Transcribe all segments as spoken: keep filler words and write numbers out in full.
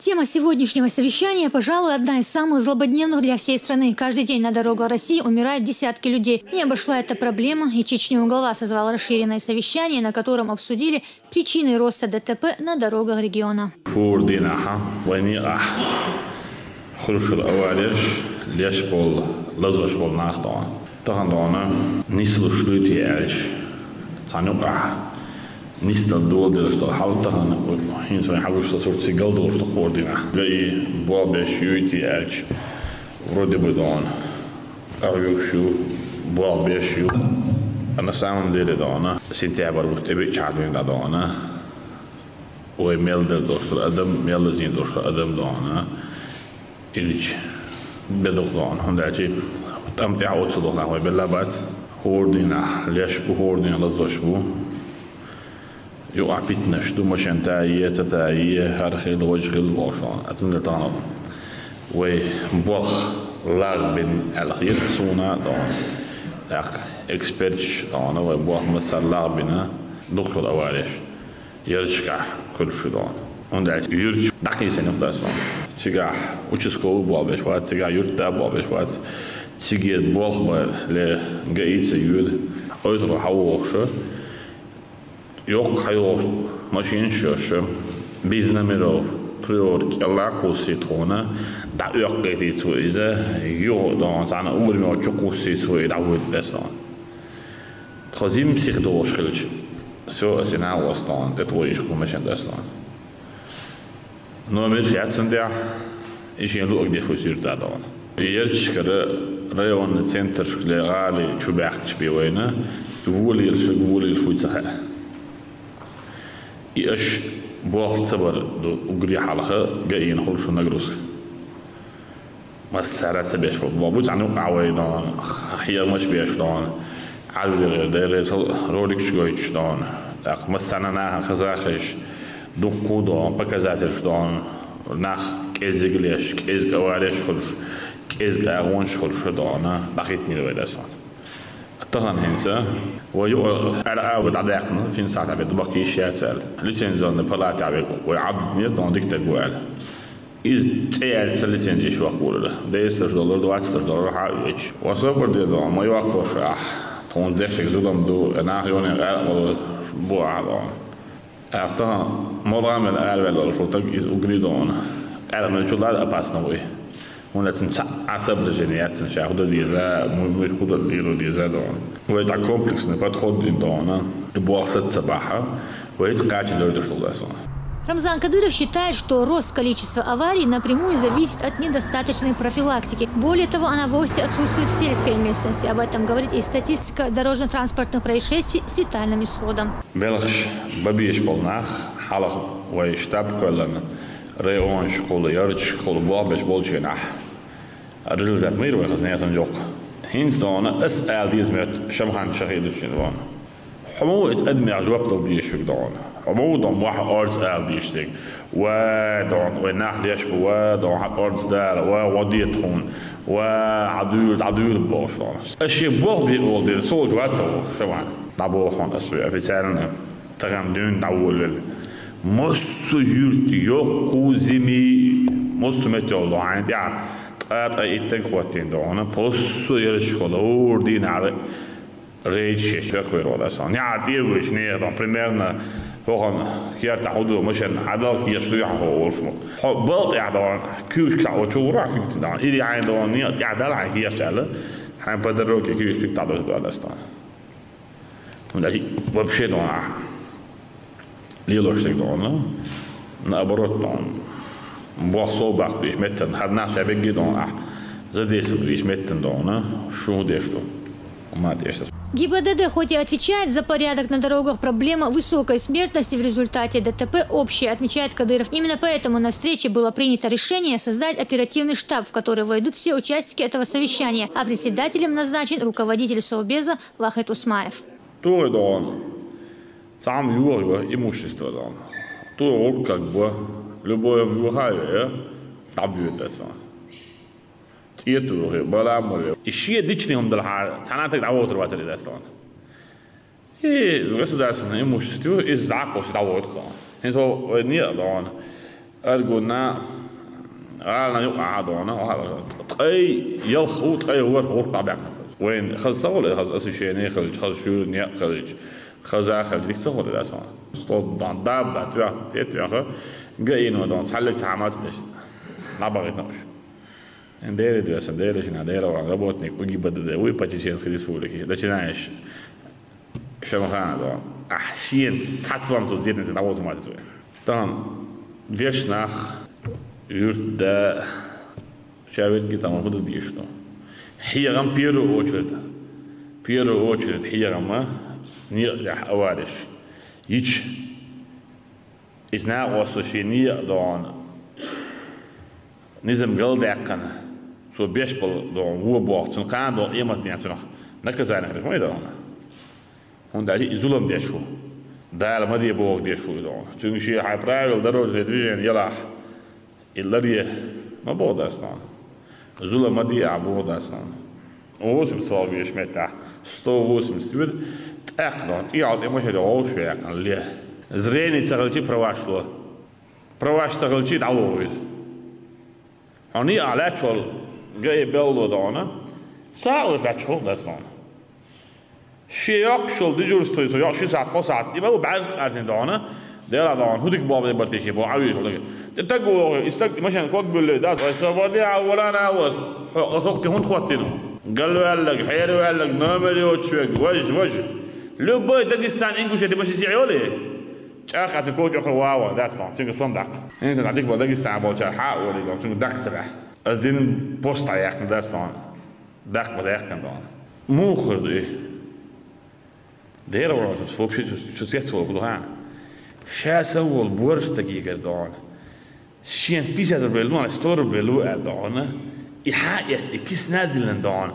Тема сегодняшнего совещания, пожалуй, одна из самых злободневных для всей страны. Каждый день на дорогах России умирают десятки людей. Не обошла эта проблема и Чечню. Глава созвал расширенное совещание, на котором обсудили причины роста ДТП на дорогах региона. Хурдинаха, вайниаха. Хуршур авареш, леш бол, лазош бол нах дона. Тахан дона, нислуш луйти альш. Цанюк а. Нисла дол дел, что хал тахан, хин свай хагуш са сурци гал дол, что хурдина. Га и бол беш юйти альш. Вроде бы дона. Арюкшу, бол беш ю. А на самом деле дона. Сентябрь вот эбе чадуин да дона. Ой, мел дел дол, что адам, мел дел дол, что адам дона. Илич бедук дона. Хунда чи там тя отсу дона, ой, белла бац. Хурдина, леш у хурдина лазош бу. Ю апитнаш, ду машен та е, та та е, хар хил, вож хил, вож дона. Атын да тана. Вай бох лаг бин эл хил суна дона. Так, эксперт дона, вай бох масар лаг бина. Духтур авареш. Ярчка куршу дона. Онда юрч дакни сенук да сон. Цига участковый бол беш вац, цига юрт да бол беш вац. Циге бол ба ле гаица юр. Ой, то хавохша. Йок хайох машин шоша. Без номеров. Приор кела куси тона. Да йок гайти цу иза. Йо дона, цана умр мё чу куси цу и да вуд бес дона. Тхозим псих дош хилч. Всё, асина остон. Это твой ишку машин да стон. Номер шатсан да. Ишин лук дефусир да дона. Ерчкара районный центр шкле гали чубяхч бивайна. Вулил шиг вулил фуйцаха. И аш бох цабар ду угри халха гаин хулшу нагрузка. Массара ца беш бо. Бо бу цану авай дона. Хия маш беш дона. Алвер дересал ролик шгойч дона. Так, массана на хазахиш. Дукку дона, показатель дона. Нах кезиглеш, кезг авареш хулш. Кезг агонш хулш дона. Дахит нирвай дасван. Тахан хинца. Вай ю ара ава дадакна, фин сата бе дубак иш яцал. Лицензионный палата бе, вай абд не дон диктагуал. Из цеял ца лицензиш вакула. Десять тысяч доллар, двадцать тысяч доллар ха веч. Васо пар де дон, май вакуша. Тон дешек зулам ду, нах ёне гар вала бу а дон. Ахта молгамел арвел вала шо так из угри дон. Армел чулар опасно вай. Уна цин ца особо же не яцин ша худа диза, мы худа диру диза дон. Вай так комплексный подход дин дона. И буахсат сабаха. Вай ца качи дор дошла дасона. Рамзан Кадыров считает, что рост количества аварий напрямую зависит от недостаточной профилактики. Более того, она вовсе отсутствует в сельской местности. Об этом говорит и статистика дорожно-транспортных происшествий с летальным исходом. Белхш бабиш полнах, халах вай штаб коллана, район школа, ярыч школа, бабиш болчинах. Результат мир вай хазнеясан жок. Хинц дона, ас алдиз мет, шамхан шахидучин вон. Хому эт адмяг жоп дал дишук дона. Хому дон вах орц алдиштик. Ва дон, вай нах леш бу, ва дон хат орц дал, ва вадиет хун, ва адур, адур бош дон. Аши бох би ол ден сол жваца шаман. Набо хон асве официально. Тагам дюн давулвел. Моссу юрт йоку зими, моссу метео луан. Я, тата иттек хватин дона. Поссу ершкола, урдинар. Рейд шеш беквер ола сон. Я, дивиш, не, там, примерно, хохан, херта худу, машин, адал хеш, ду я хо, оршмо. Хо, болт я дон, кюш ка, о, чура, кюш ка, дон. Или ай дон, не, я, дал ай хеш, ала. Хай по дороге, кюш ка, дон, дон, дон. Вообще дона. Лилоштек дона. Наоборот дона. Бо собак биш меттен, хар наш бегги дона. Задействовать биш меттен дона. Шу дешто. Ума дешто. ГИБДД хоть и отвечает за порядок на дорогах, проблема высокой смертности в результате ДТП общая, отмечает Кадыров. Именно поэтому на встрече было принято решение создать оперативный штаб, в который войдут все участники этого совещания, а председателем назначен руководитель Совбеза Вахит Усмаев. Туй дон. Сам юр, юр имущество дон. Туй вот как бы любое юхаве, табюдеса. Тету, баламуре. И шие личный хум дал ха, цанатек давотр ватр дастон. И государственное имущество из закос давотко. Хин со не дон. Аргуна гӀалана юкъа Ӏадона, ткъе ялх ву, ткъе ворхӀ гӀурт дӀабаьккхина. Вайн хаза ца хуьлу, хаза освещение хилча, хаза шуьйра некъ хилча, хаза хилча, дика ца хуьлу, дас ван. Стол дан дабба тоьхна, тӀе тоьхна, гаино дон, цхьаллиг цхьа ма ца деш, дӀабахийтина уьш. Дера доьса, дера шина, дера ван, работник УГИБДД вуй по Чеченской Республике, начинаешь Шамхана дон. Ахь шена цхьацца лам цо зерница дӀаволла ма деза вай. Тахана деш нах, юьртда, ша верги там хӀун дан дезаш ду? ХьегӀам первую очередь. Первую очередь хьегӀама некъа тӀехь авареш йича, иза накъосто шен некъа дон низам галдаьккхина, цо беш болу дон вон боху, цуьнан кхана дон къематдийнахь цунах наказание хир вай дон. ХӀунда аьлча и зулам деш ву. Дала ма де боху деш ву и дон. Цуьнга шен хьайн правила дорожного движения ялахь, и ларе ма боху дас дон. Зулам ма де ахь боху дас дон. Восемьдесят вал веш меттахь, сто восемьдесят вира, тӀаккха дон, кӀиал тӀе машен вовшах ваьккхина ле. Зрение ца хилчи праваш ло. Праваш ца хилчи дӀавогӀийла. Хьо некъахь лаьтташ волу гаи белло дона, сагӀа лаьтташ хӀума дац дона. Шен йоккхуш йолу дежурство, со йоккхуш ши сахьт, кхо сахьт, и ма бу бӀаьрг къарзина дона, дела дона, хӀун дика боху бара те шен боху Ӏавийша дага. ТӀе таг вогӀу, и стаг машен ког буьллий дац, вай со валли а валана а вос, хьо къа сохти хӀунда хӀоттийна? Галваьллаг, хьераваьллаг, номер йоцуш вег, важа, важа. Любой Дагестан, Ингушетия машен сехьа йолий? ЧӀагӀ а ца кочу ахула ван, дац тхьона, цуьнга слон даккха. ХӀинца дика бан Дагестан болчара хьа а олий, цуьнга даккха ца баьхьа. Ас дина пост дӀаяьккхина, дац тхьона. Даккха ма даьккхина тхьона. Муха хир ду и? Дера вара, вообще цу цец волу ду хьана. Ша сан волу борш стагигара дона. Шен пятьдесят рублей лу, сто рублей лу аьлла дона. И хьа эц, и кисна а диллина дона.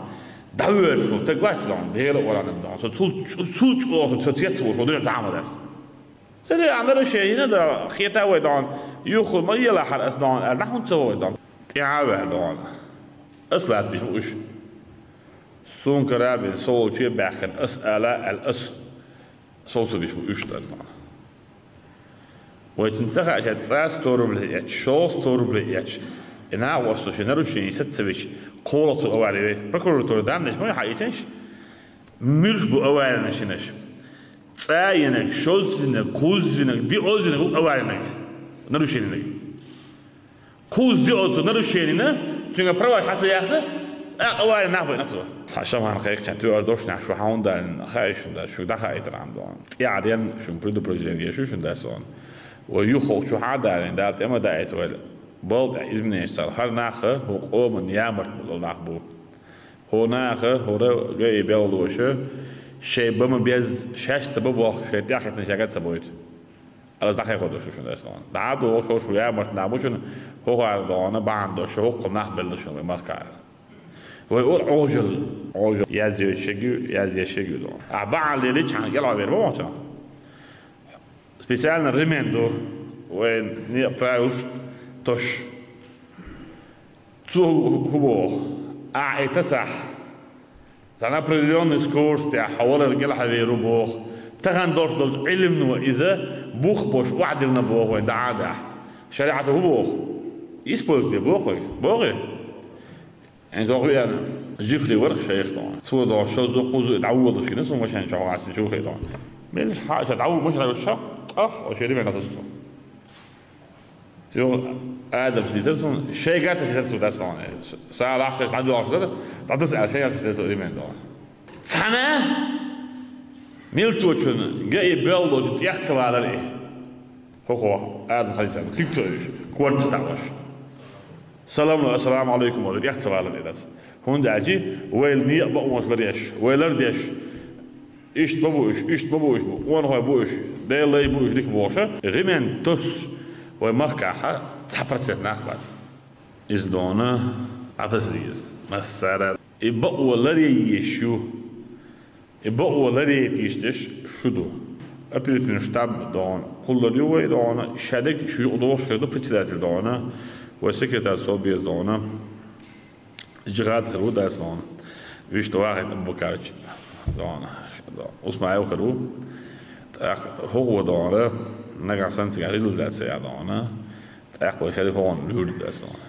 ДӀавоьршу стаг вац дона, Дела вара дона. Со цул, цул чӀогӀа со цец волу, со дуьнен цхьа а ма дац. Цаьрга а нарушение йина дан, хета вай дан, юххур ма елахьара ас дан, аьлла, хӀунда ца вай дан? ТӀаьхьа ваьлла дан. Ас лаца бихьа уьш. Сумка рабин, со волче баьхкина, ас ала, аьлла, ас совцур бихьа уьш дан. Вай цуьнан ца хаьа, ша цкъа сто рублей эцча, шовзткъа сто рублей эцча. И накъосто шен нарушение саца ца вича, кхоалгӀа цо авари вай. Прокуратура дан деш ма хьаийцинаш. Муьлш бу аваринаш йинаш. Цкъа йинарг, шозза йинарг, кхузза йинарг, диозза йинарг ву аваринарг, нарушенинарг. Кхузза диозза нарушенина, цуьнга праваш хьа ца яхна, тӀаккха аварин нах байина аса. Цхьа шаман кхайкхача, тоьар дошнехь шу хьан далин, хаьа шун дац, шу дахаийтар ам дон. ТӀаьхьа ден шун предупреждение шу шун дац дон. Вай юххалгӀа чу хьан далин, Дала тӀе ма даийта вай. Бал тӀехь измененаш цал. ХӀара наха, хӀу къоман ямарт бу, нах бу. ХӀо наха, хӀора гаи беллоша, шайн бама беза, шаьш ца бан бохку, шайн тӀаьххьитина шаьгат ца бойту. Аса дӀахайхо ду шу шуна аса дона. ДӀа а догӀу, шо шу ямарт нах бу шуна, хӀокхара дона, бахьана до, шу хӀокху нах белла шуна вай махкара. Вай ур Ӏожал, Ӏожал, язйойту шегю, язъеш шегю дона. А бахьана лелича хьан кӀелхьа вер ма вахча. Специально ремень ду, вайн некъ правилаш тош. Цо хӀу боху? Ахьа и тасахь, цхьана определённый скоростехь хьо валар кӀелхьавер ву боху. Тахана долуш долчу Ӏилмано иза бух бош охьадиллина боху вайн дӀа а дахь. ШариӀато хӀу боху? Используйте боху вай. Бохий? Эн доху веана, жифли варх шайх дона. Цо доху шозза кхузза дӀаволуш гина, со машен чохь вацна чу хе дона. Мелаш хьа ша дӀаву машен ша, тӀах, о шери мегатасу со. Йо, Адамс дийцар суна, шайгатас дийцар суна дас дона. Салахь шайх дӀадоьлхуш дара, дӀадаса аьлла, шайгатас дийцар суна ремень дона. Цхьана милцочун гаи беллочун тӀех ца валар и. ХӀокхо, Адам хьадисехь, куьг ца уьйш, корта ца таӀош. Салам, ассаламу алейкум, олу, тӀех ца валар и дац. ХӀунда аьлча вайла некъа бакъонаш ларъеш, вай лардеш, иштта ма бу уьш, иштта ма бу уьш, къонахой бу уьш, Делан лай бу уьш, дика бохуша, ремень тосуш вай махкахьа цхьа процент нах бац. Иза дона Ӏатаса деза. Массара и бакъо ларъе езаш ю. И бакъо ларъе тешдеш шу ду. Оперативный штаб дона, кхуллар ю вай дона, шадерг шу юкъа дохуш хир ду председатель дона, вай секретарь Собез дона, Джихад хир ву дас дона, вуьшта вахийта Абубакарча дона, Усмаев хир ву. ТӀаккха хӀокхо дона, нагахь санна цигахь реализация дона. ТӀаккха вай шаьра хӀун луьйрда ас тхуна.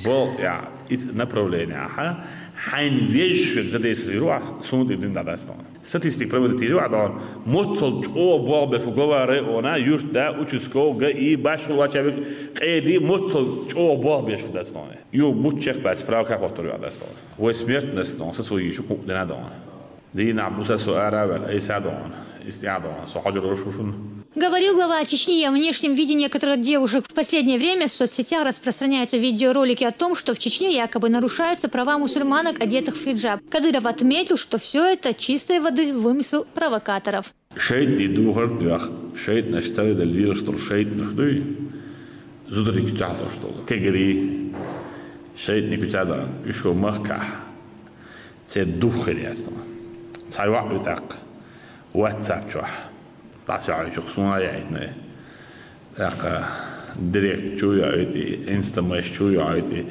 Болх тӀехь, ит направление хьа, хьайна везаш верг задействовать йийр ву ахь, суна тӀе дина дӀа дац тхуна. Статистика проводить йийр ву ахь дӀа, моццал чӀогӀа болх беш ву глава района, юьртда, участковый, ГАИ, башхалла вача век, къеди, моццал чӀогӀа болх беш ву дац тхуна. Юха бутт чекхбаьлча справка хӀоттор ю ахь дац тхуна. Вай смертность тхуна, са цо йийши хӀуъа дина дӀа. Дийнахь бу сан со ара а ваьлла, айса а догӀу, иза тӀехь а догӀу, со хьожур ву шуна. Говорил глава Чечни о внешнем виде некоторых девушек. В последнее время в соцсетях распространяются видеоролики о том, что в Чечне якобы нарушаются права мусульманок, одетых в хиджаб. Кадыров отметил, что все это чистой воды вымысел провокаторов. ШайтӀий духар а доьху, шайтӀанаш тайна лелаш долу шайтӀанаш дуй, зударий куьцахь долуш долу. Тегерий, шайтӀанийн куьцахь долу, уьш ву махкахь. Церан дух хир яц тхуна. Цхьа йоӀ ю тӀаккха WhatsApp чохь. ДӀасаьхьа чух суна а яийтина. ТӀаккха директ чу а йоуьйту, инстамаш чу а йоуьйту,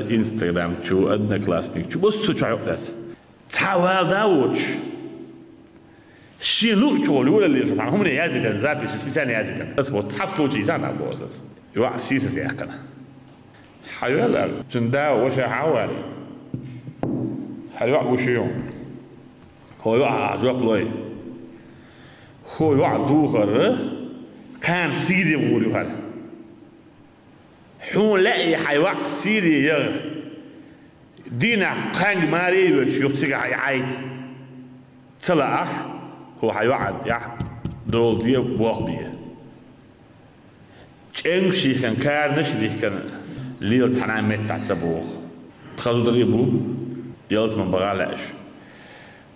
Instagram чу, Одноклассник чу, массо чохь йоӀ дац. Цхьа вала да а воцуш. Шен луъучу гӀоле лелаш цхьана хӀумане язйитина запись, специально язйитина. Ас вот цхьа случай санна боху ас. ЙоӀ сийсаз яьккхина. Хьан йоьлла аьлла? Цуьнан да ваша хьан вара? ХӀара йоӀ ву шен ю. ХӀо йоӀ а жоп лой. ХӀо йоӀ духар, кхана Сири гӀур ю хӀара. Хьуна лаьий хьан йоӀ Сири яха? Дийнахь кхаьнга маре а йоьдуш юха цигахь Ӏайта. Ца лаахь, хӀо хьан йоӀан тӀехь дола де, болх бе. ЧӀенгаш йихкина, каранаш а дихкина, лела цхьана а меттахь ца боху. Тхан зударий бу, ялсамане баха а лаьаш.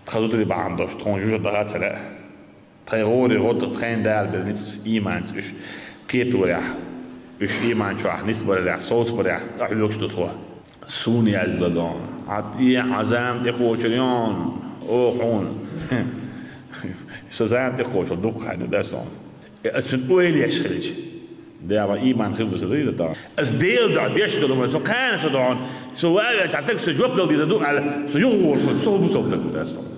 Тхан зударий бахьана долуш тхуна жужа даха а ца лаьа. Тхайн гӀоре гӀо ду, тхайна Дала белла ницкъаца, ийманца уьш кхеторехь, уьш ийман чохь нисбарарехь, совцабарехь къахьоьгуш ду тхо. Суна яздо дона. Хьан тӀе, хьан зама тӀекхочур йона, оха хьуна. Со зама тӀекхочур дукха хьайна ду ас хьуна. Ас цуьнан ойла еш хилча. Дела, ийман хир ду сан дийна тахана. Ас Делан дуьхьа деш долу ма со кхана со дона. Со вавел цхьа таг со жоп дала дийр ду аьлла, со юхагӀор со, со бусалба таг ву ас тахана.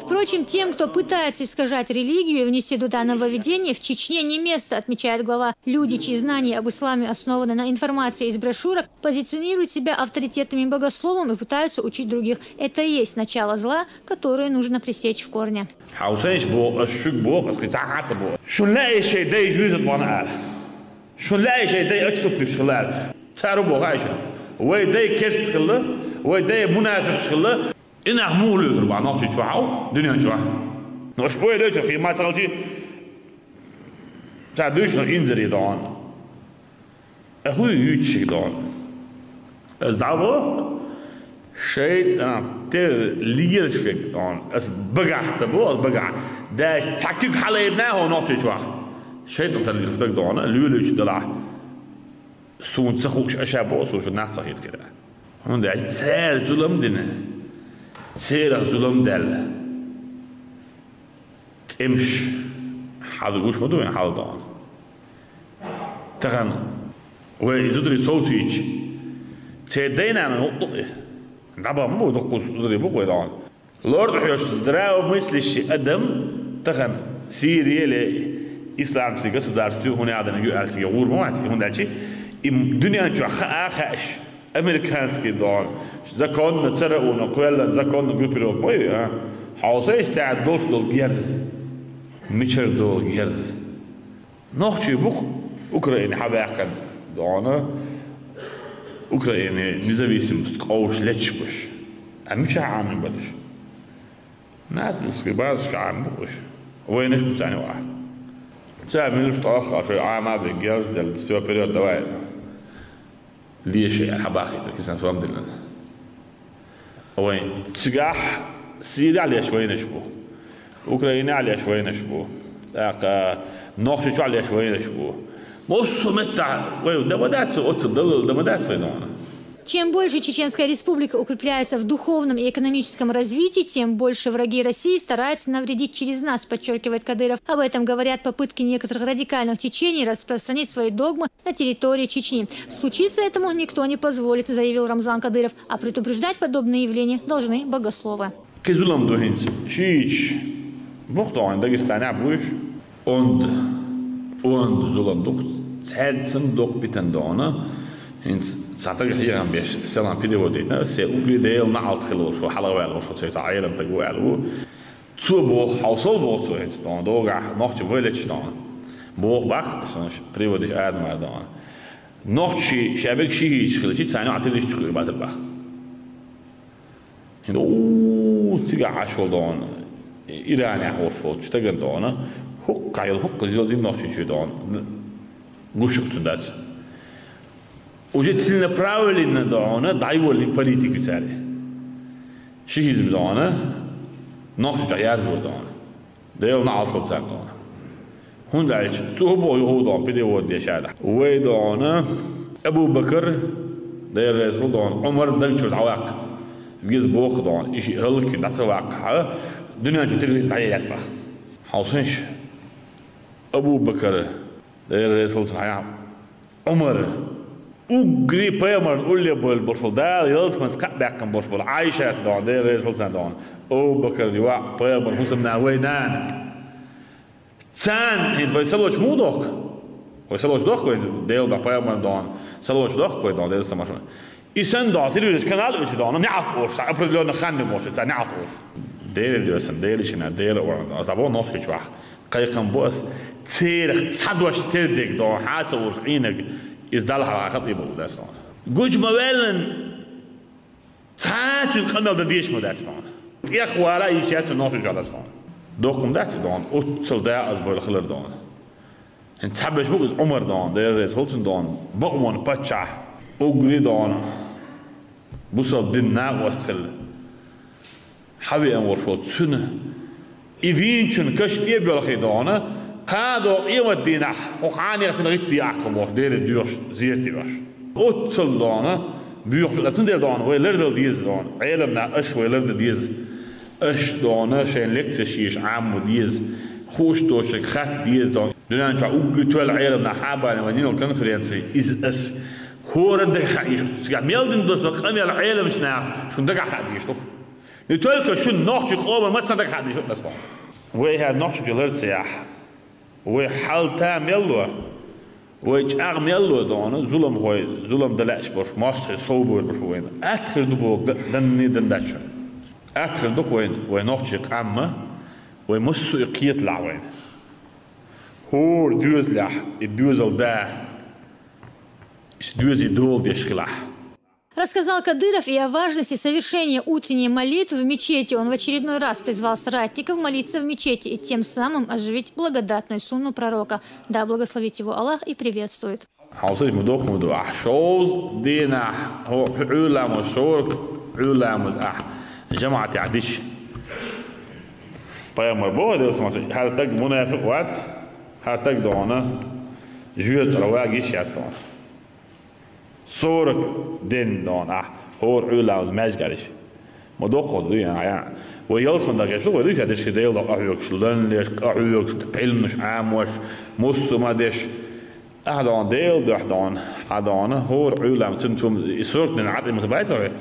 Впрочем, тем, кто пытается искажать религию и внести туда нововведения, в Чечне не место, отмечает глава. Люди, чьи знания об исламе основаны на информации из брошюрок, позиционируют себя авторитетными богословом и пытаются учить других. Это и есть начало зла, которое нужно пресечь в корне. Хьовсайша боху, ас шуьга боху, ас кхин цхьа а ца боху. Шуна лаьий шайн дай жуьйзат бахьана ала. Шуна лаьий шайн дай отступникаш хилла ала. Цара боху аьлла шуна. Вай дай керст хилла, вай дай мунафикъаш хилла. И нах муха лоьцур бахьана нохчий чохь а, дуьнен чохь а. Ну, аша ойла йоцург хи ма ца хилчий, цара дуьйцу инзаре догӀу. Ахуй юьйцуш дона. Ас дӀавоху, шайтӀан тера лелаш верг дона. Ас багахь ца боху, ас багахь. Дайша цхьа куьг хьалайбина хьо нохчий чохь. ШайтӀан тера лелаш верг дона, лоьлуьйтуш далахь. Суна ца хууш аша боху, суна шу нах ца хийтира. ХӀунда аьлча цара зулам дина. Церах зулам даьлла. ТӀемаш хьалугуш ма ду вайн хьал дона. Тахана вай и зударий совцийча, церан дай-нана гӀуллакх и. ДӀабаха ма бу, дуккха зударий бу вай дона. Лорда хьоьжуш здравомыслящий адам тахана Сирия или исламский государство хӀун яхьа ю аьлла цига гӀур ма вац, хӀунда аьлча и дуьнен чохь хаа а хаьаш, американский дона, законно ЦРУ-на кхоьллина, законно группировка ма ю, а? Хьовсайша цара долуш долу герз. Мичара долу герз. Нохчий бу-кх Украине хьаваьккхина дона, Украине независимость къовсуш леташ бу уьш. Ткъа мичахь Ӏамийна бара уьш? НАТОвский базашка Ӏамийна бу-кх уьш. Вайнаш бу царна юкъахь. Цара муьлш тӀаккха шайн Ӏама а бен герз а делла, всё, вперёд, давай. Леша аьлла хьабахийта кисана сом диллина. Вайн цигахь Сирехь леш вайнаш бу. Украинехь леш вайнаш бу. ТӀаккха Нохчийчохь леш вайнаш бу. Массо а меттахь вай дан ма дац, оццул далла дан ма дац вай дона. Чем больше Чеченская Республика укрепляется в духовном и экономическом развитии, тем больше враги России стараются навредить через нас, подчеркивает Кадыров. Об этом говорят попытки некоторых радикальных течений распространить свои догмы на территории Чечни. Случиться этому никто не позволит, заявил Рамзан Кадыров, а предупреждать подобные явления должны богословы. Кхин зулам ду хӀинца. Шийташ бу-кх дона, Дагестанехь а бу уьш. Онда, онда зулам ду-кх Цаьрца санна доккха питана дона, хӀинца цхьа таг хьехам беш, селхан перевод дитина, се угри Дела наӀалт хилла волуш ву, хьалха ваьлла волуш ву, цхьа Ӏелам таг ву аьлла ву. Цо боху, хьовсал боху цо хӀинца дона, догахь нохча вай лечу дона. Боху баккха, сан перевод деш Адамара дона. Нохчий шаьбиг ши хӀийча хилчи, царна юкъа террористаш кхуьур бацар баха. ХӀинца, у, цигахь Ӏаш волу дона, Иранехь волуш волчу стагана дона, хӀокхахь йолу, хӀокху зил зимнохчичуьра дона, гуш юкъа цуьнан дац. Уже целенаправленно дона, дӀайоллина политика ю цаьрга. Шихизм дона, нохчичохь яржо дона. Дела наӀалт хилла царна дона. ХӀунда аьлча, цо хӀун боху юха дона, перевод деш аьлла. Вай дона, Абу Бакр, Дела реза хилла дона, Ӏумар даг чуьра дӀаваккха. Веза боху дона, и шиъ хӀаллаквина дӀа ца ваккхахь, дуьнен чу терроризм дӀаяьлла яц баха. Хьовсийша, Абу Бакр, Дела реза хилла цунна, хьан Ӏумар, угри пайхамарна улле бевлла болуш болу, Дала ялсаманица кхаъ баьккхина болуш болу Ӏайшат дона, Дела реза хилла царна дона, Абу Бакр, йоӀ, пайхамар, хӀусамнана, вай нана. Царна хӀинца вай салочу муха дохку? Вай салочу дохку вай Дела дона, пайхамар дона, салочу дохку вай дона, Дела самаршо. И санна дона, телевизорчу канал а вича дона, неӀалт олуш, цхьа определённый хан ю бохуш, цхьа неӀалт олуш. Дела везан, Дела йина, Дела ван, аса бо нохчийчохь. Кхайкхам бо ас, церах цхьа дош тера дерг дона, хьаца олуш Ӏийнарг, иза Далла хьалха хатӀий болу дац дона. Гучу ма ваьллан, цхьа а цуьнан къамел дан дезаш ма дац дона. ТӀехвала йиш яц цуьнан нохчийчохь дац дона. Доккха ма дац и дона, оццул дакъаза бевлла хилар дона. ХӀинца цхьаберш бу иза Ӏумар дона, Дела реза хилла цунна дона, бакъонан паччахь, угри дона, бусалба динан накъост хилла. Хьан веана волуш волу цуьнан и вийначун каш тӀе а боьлхий дона, кхана догӀу къематдийнахь хӀокху хьанехцина гӀитте ахь тхо бохуш, Деле доьхуш, зерате веш. Оццул дона, боьхуш ду, цундела дона, вай лардала деза дона, Ӏеламнах аша вай лардан деза. Аша дона, шайн лекцеш еш Ӏамо деза, хууш доцург хатта деза дона. Дуьнен чохь уггар тоьлла Ӏеламнах хьабаьхкина вайн йина йолу конференци, иза ас хӀоранна дагахь хаа йиш ю. Цигахь мел дина доцу къамел Ӏеламчу наха шуна дагахь хаа дезаш ду. Не только шуна, нохчийн къоман массанна дагахь хаа дезаш ду ас дона. Вай хӀара нохчийчу лар ца яхь, вай хьалта мел ло, вай чӀагӀ мел ло дона, зуламхой, зулам дан лаьаш болуш, мостагӀий сов бовр болуш вайна. Атта хир ду боху га-, данне дан дац шуна. Атта хир ду-кх вайна, вай нохчийн къам а, вай массо а кхеталахь вайна. ХӀора доьзалехь и доьзал да, и доьзий дола деш хилахь. Рассказал Кадыров и о важности совершения утренней молитвы в мечети. Он в очередной раз призвал соратников молиться в мечети и тем самым оживить благодатную сунну пророка. Да благословит его Аллах и приветствует. Хьовсийша, ма доккха ма ду ахь, шовзткъа дийнахь, хӀо, Ӏуьйра ламаз, шоврак Ӏуьйра ламаз ахь жамаӀатехь дича. Пайхамар боху, Делера салам, хӀара стаг мунафикъ вац, хӀара стаг дона, жоьжахатин чӀара вага йиш яц дона. Сорок ден дона ахь, хӀора Ӏуьйра ламаз маьждиге дича. Ма доккха ма ду ахь. Вай ялсамане дан гӀерташ ду, вай дуьйш а деш, Делан къахьоьгуш, лан леш, къахьоьгуш, Ӏилманаш Ӏамош, муссо а ма деш. Ахь дона, Делан дуьхьа дона, хьан дона, хӀора Ӏуьйра ламаз, цуьнан цо и сорок ден Ӏад и ма ца бац вай.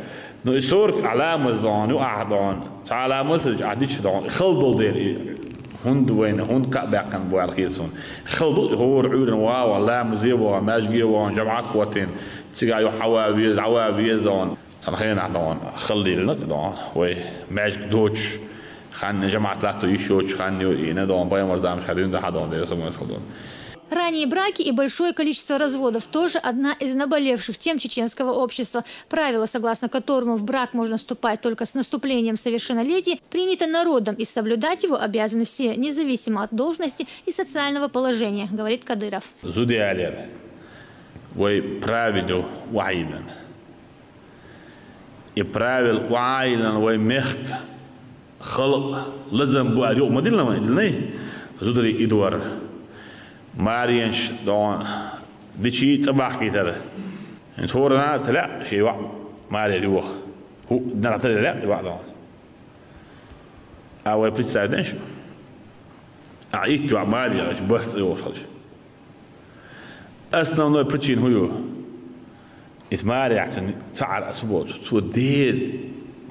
Ну, и сорок ахь ламаз дона, ю ахь дона, цхьа а ламаз ца дича, ахь дича дона, и хала долу дела и. ХӀунда вайна, хӀунда кхаъ баьккхина бу аьлла хета суна. Хала ду и хӀора Ӏуьйранна ван а ван, ламазе а ван, маьждиге а ван, жамаӀат а хӀоттийна, цигахь юха хьава веза, хьава веза дона. Цхьана хенахь дона, хала лелина дона, вай маьждиг доцуш, хан, жамаӀат латто йиш йоцуш хан ю и, дона, пайхамар заманахь дуьйна хьан дона, Делан салам хилда. Ранние браки и большое количество разводов — тоже одна из наболевших тем чеченского общества. Правило, согласно которому в брак можно вступать только с наступлением совершеннолетия, принято народом, и соблюдать его обязаны все, независимо от должности и социального положения, говорит Кадыров. Зуда ялера вай правило вайна. И правило вайна вай мехка халкъ лазам бу аьлла юкъа ма диллина вайн, диллиний? Зударий идвар. Маренаш дон дичий цӀа бахкийтар. ХӀинца хӀоранна а ца лаьа шен йоӀ маре йоха. ХӀуъа динарг ца лаьа йоӀ дон. А вай представить ден шу? А итт йоӀ маре яхаш, барх цӀа йолуш хилча. Основной причина хӀун ю? Иза маре яхьцун цхьаъ аса боцу. Цо Делан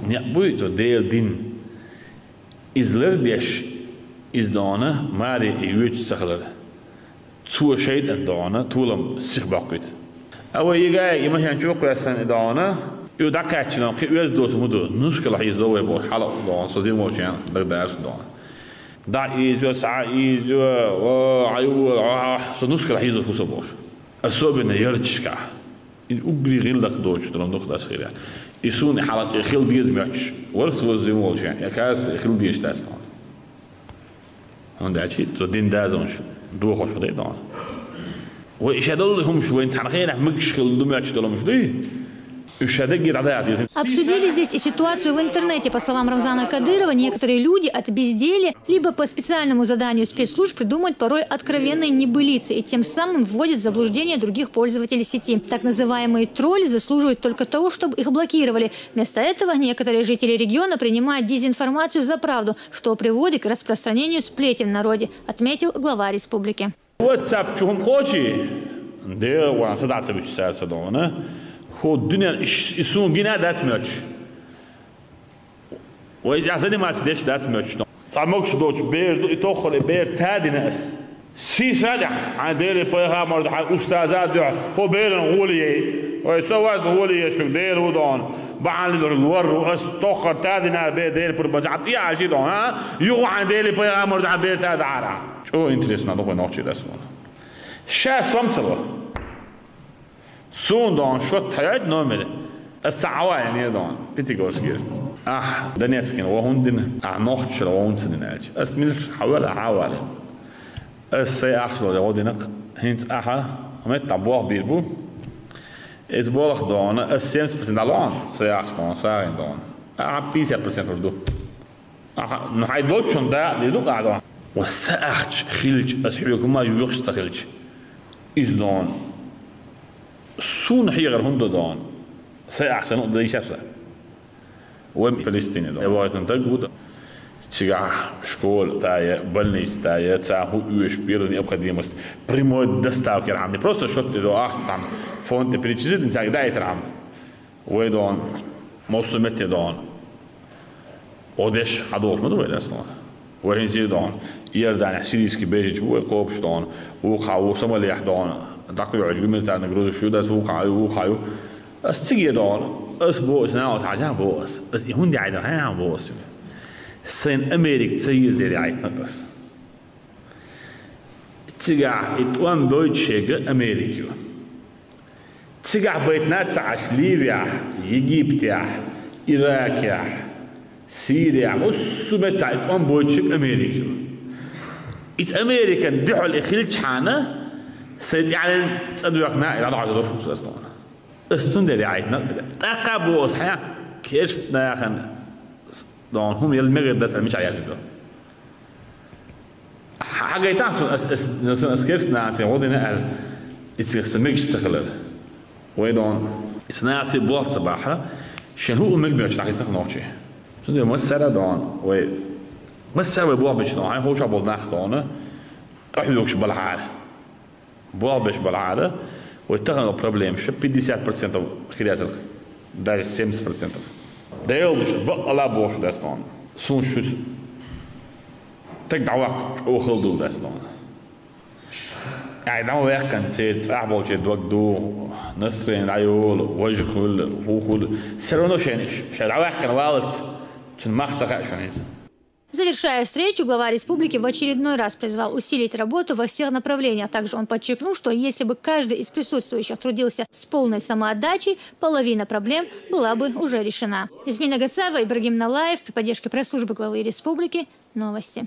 некъ буй, цо Делан дин. Иза лардеш, иза дона, маре и йоьдуш ца хилар. Цо шайтӀан догӀана толам сиха боккхуьйту. А вай и гай, и машен чу кхоьссина и догӀана, и дӀакхаьччина кхин оьзда доцу хӀун ду, нускал хьийзадо вай боху хьала догӀана, со зин волчу хенахь дагадара со догӀана. ДӀа ийза, схьа ийза, о, хьайвола, о, со нускал хьийзо хӀун со бохуш. Особенно ярташкахь. И уггаре гӀиллакх доцуш долу нух дас хир. И суна хьала хила деза моьттуш, вара со зин волчу хенахь, я каз хила дезаш дац догӀана. ХӀунда аьлча цо дин дазонаш дохош хӀу дай догӀана. Вай и ша долу хӀумаш вайн цхьана хенахь мегаш хила ду моьттуш долу хӀумаш дуй? Уьш ша даггара дӀадахьа деза. Обсудили здесь и ситуацию в интернете. По словам Рамзана Кадырова, некоторые люди от безделья либо по специальному заданию спецслужб придумывают порой откровенные небылицы и тем самым вводят в заблуждение других пользователей сети. Так называемые тролли заслуживают только того, чтобы их блокировали. Вместо этого некоторые жители региона принимают дезинформацию за правду, что приводит к распространению сплетен в народе, отметил глава республики. WhatsApp чу хӀума кхочий, де ван са дац буьту сара со догӀана. ХӀу дуьнен иш, и суна гина дац моьттуш. Вай я заниматься деш дац моьттуш. Цхьа могуш доцу бер ду, и тоххале бер тадина ас. Сийсара тӀехь, хьайн Деле пайхамар ду, хьайн устаза а дуьхьа, хӀу беран гӀоле яй. Вай со вац гӀоле яй, шуьга Дела ву догӀана. Бахьана лур ву ас, тоххар тадина бер Дела пурба, а тӀе а жи догӀана, а? Юха хьайн Деле пайхамар ду, хьайн бер тадахьара. ЧӀо интересно ду хӀу нохчий дас вон. Ша сом ца во. Суна догӀана шот хьаьваьд номер. Ас ца Ӏаваьнера догӀана, Пятигорскера. Ахь Донецкина вон хӀунда дина? Ахь нохчашна вон хӀунда ца дина аьлча. Ас милаш хьавара, хьавара. Ас сайн ахча долу гӀо дина-кх. ХӀинца ахьа меттахь болх бийр бу. Иза болх догӀана, ас семьдесят процент дӀалохьана, сайн ахча догӀана, сагӀина догӀана. Ахьа пятьдесят процент ур ду. Ахьа, ну, хьайн долчун дакъа де ду къахьдо. Ва са ахча хилча, ас хьоьга хӀума йоьхуш ца хилча. Иза догӀана. Суна хьехар хӀунда догӀана? Сайн ахча санна а дайша аса. Вай Палестине догӀана. Я вахийтина даг ву дан. Цигахь школа тая, больница тая, царна хӀу оьшу первой необходимость. Прямой доставка яр хьама. Не просто счёт тӀе до ахча там, фонд тӀе перечислить, цаьрга даийтар хьама. Вай догӀана, массо а метте догӀана. Одеш хьадолуш ма ду вай дас догӀана. Вай хӀинца догӀана. Иорданехь сирийский беженец ву вай кхобуш догӀана. Вукхьа ву Сомалехь догӀана. ДӀакхоьхьуш гуманитарный грузаш ю дас, вукхьа ю, вукхьа ю. Ас циге догӀана. Ас бо, ас наха хьажа бо ас. Ас и хӀунда яйна хьан бо ас. Сайн Америка ца еза яр яйтнакъ ас. Цигахь и тӀом бойтуш ерг Америка ю. Цигахь байтина ца Ӏаш Ливияхь, Египтехь, Иракехь, Сирияхь, массо а меттахь и тӀом бойтуш ерг Америка ю. Иза Американ дуьхьал и хилчхьана, сайн тӀаьхьенна цӀа доьхна, и дӀадохьур долуш ву ас догӀана. Ас цундела яйтина, тӀаккха а бо ас хьан керст нахана догӀана хӀума яла мегар дац, мичахь яздина ду. Хьагайтахь суна ас, ас, суна ас керст наций гӀо дина аьлла, иза сан мегаш ца хилар. Вай догӀана, иза наций болх ца бахьа, шен хӀуъа мегмерчу дӀахӀиттина нохчий. Цундела массара а догӀана, вай, массара вай болх бечу догӀана, хьайн ховшах болу нах догӀана, къахьоьгуш балахьара. Болх беш балахьара, вай тахана проблема ша пятьдесят процентов хир яцара, даже семьдесят процентов. Делуш, ас бакъала бохуш дац тхуна. Суна шу стаг дӀаваккха чӀогӀа хала ду дац тхуна. Ай, дӀа ма ваьккхина церан цӀахь болчеран дог ду, настроение дӀайолу, важа хуьлу, хӀун хуьлу. Всё равно шайна, ша дӀаваьккхина валац, цуьнан мах ца хаьа шуна иза. Завершая встречу, глава республики в очередной раз призвал усилить работу во всех направлениях. Также он подчеркнул, что если бы каждый из присутствующих трудился с полной самоотдачей, половина проблем была бы уже решена. Измина Гацаева, Ибрагим Налаев при поддержке пресс-службы главы республики. Новости.